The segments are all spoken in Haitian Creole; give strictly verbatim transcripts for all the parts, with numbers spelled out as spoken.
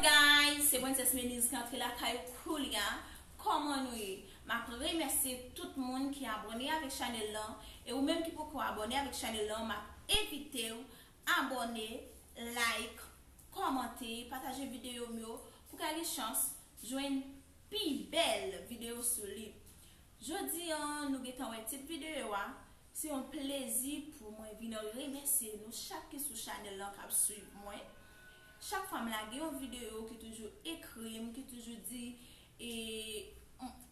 Guys, se Princess Meniz ki antre lakay ou koulye a. Kòman nou ye? M ap remèsye tout moun ki abòne avèk chanèl lan. E ou menm ki poko abòne avèk chanèl lan, m ap envite w abòne, like, kòmante, pataje videyo m yo pou w ka gen chans jwenn pi bèl videyo sou li. Jodi an, nou gentan wè tit videyo a. Se yon plezi pou mwen vin remèsye nou chak ki sou chanèl lan k ap swiv mwen. Chak fwa m lage yon videyo, ki toujou ekri m, ki toujou di, e,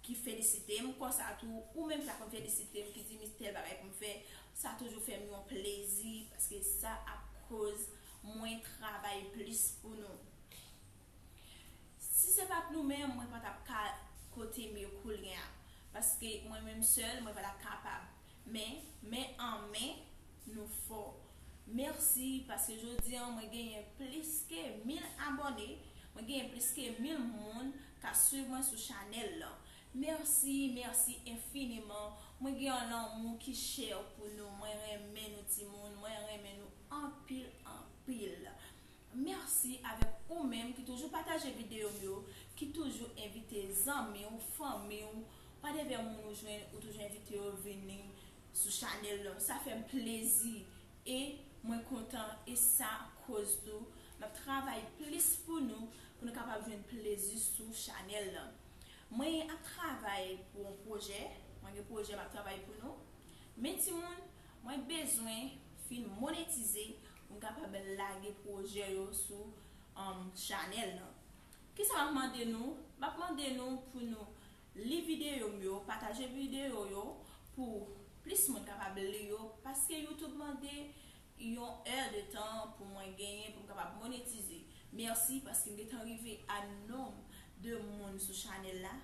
ki felisite m, konsa tou, ou menm ki pa konn felisite m, ki di m tèl bagay pou m fè, sa toujou fè m yon plezi, paske sa ap koz mwen travay plis pou nou. Si se pa t nou menm, mwen pa t ap ka kote m ye koulye a. Paske mwen menm sèl, mwen pa t ap kapab. Men, men an men, nou fò. Mèsi, paske jodi an, mwen genyen plis ke mil abòne, mwen genyen plis ke mil moun k ap swiv mwen sou chanèl lan. Mèsi, mèsi enfiniman. Mwen gen yon lanmou ki chè pou nou. Mwen renmen nou timoun, mwen renmen nou anpil, anpil. Mèsi avèk ou menm ki toujou pataje videyo m yo, ki toujou envite zanmi w, fanmi w, whatever moun ou jwenn, ou toujou envite yo vini sou chanèl lan. Sa fè m plezi e mwen kontan e sa koz tou m ap travay plis pou nou, pou nou kapab jwenn plezi sou chanèl lan. Mwen ap travay pou yon pwojè, mwen gen pwojè m ap travay pou nou. Men timoun, mwen bezwen fin monetize pou m kapab lage pwojè yo sou um, chanèl lan. Kisa m ap mande nou? M ap mande nou pou nou li videyo m yo, pataje videyo yo pou plis moun kapab li yo, paske YouTube mande yon è de tan pou mwen genyen, pou m kapab monetize. Mèsi, paske m gentan rive a nonb de moun sou chanèl la.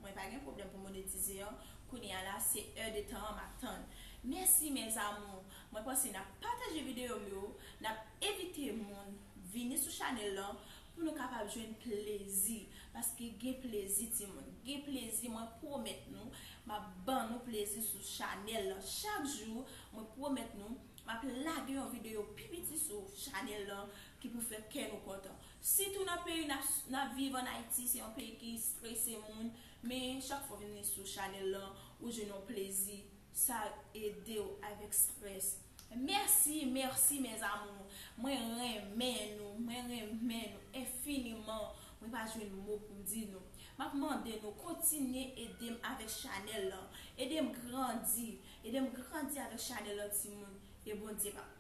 Mwen pa gen pwoblèm pou monetize an. Kounye a la, se è de tan an m ap tann. Mèsi, mes amours. Mwen panse n ap pataje videyo m yo, n ap envite moun vini sou chanèl lan pou nou kapab jwenn plezi. Paske gen plezi, timoun. Gen plezi, mwen pwomèt nou, m ap ban nou plezi sou chanèl lan. Chak jou, mwen pwomèt nou, m ap lage yon videyo pi piti sou chanèl lan ki pou fè kè nou kontan. Sitou nan peyi n ap, n ap viv ann Ayiti, se yon peyi ki strese moun, men chak fwa w vini sou chanèl lan, ou jwenn yon plezi, sa ede w avèk strès. Mèsi, mèsi, mes amours. Mwen renmen nou, mwen renmen nou enfiniman. Mwen pa jwenn mo pou m di nou. M ap mande nou kontinye ede m avèk chanèl lan. Ede m grandi. Ede m grandi avèk chanèl lan, timoun. E Bondye p ap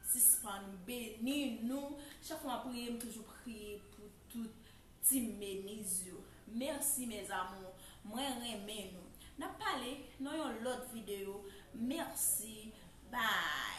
sispann beni nou. Chak fwa m ap priye, m toujou priye pou tout Team Meniz yo. Mèsi, mes amours. Mwen renmen nou. N ap pale nan yon lòt videyo. Mèsi. Bye.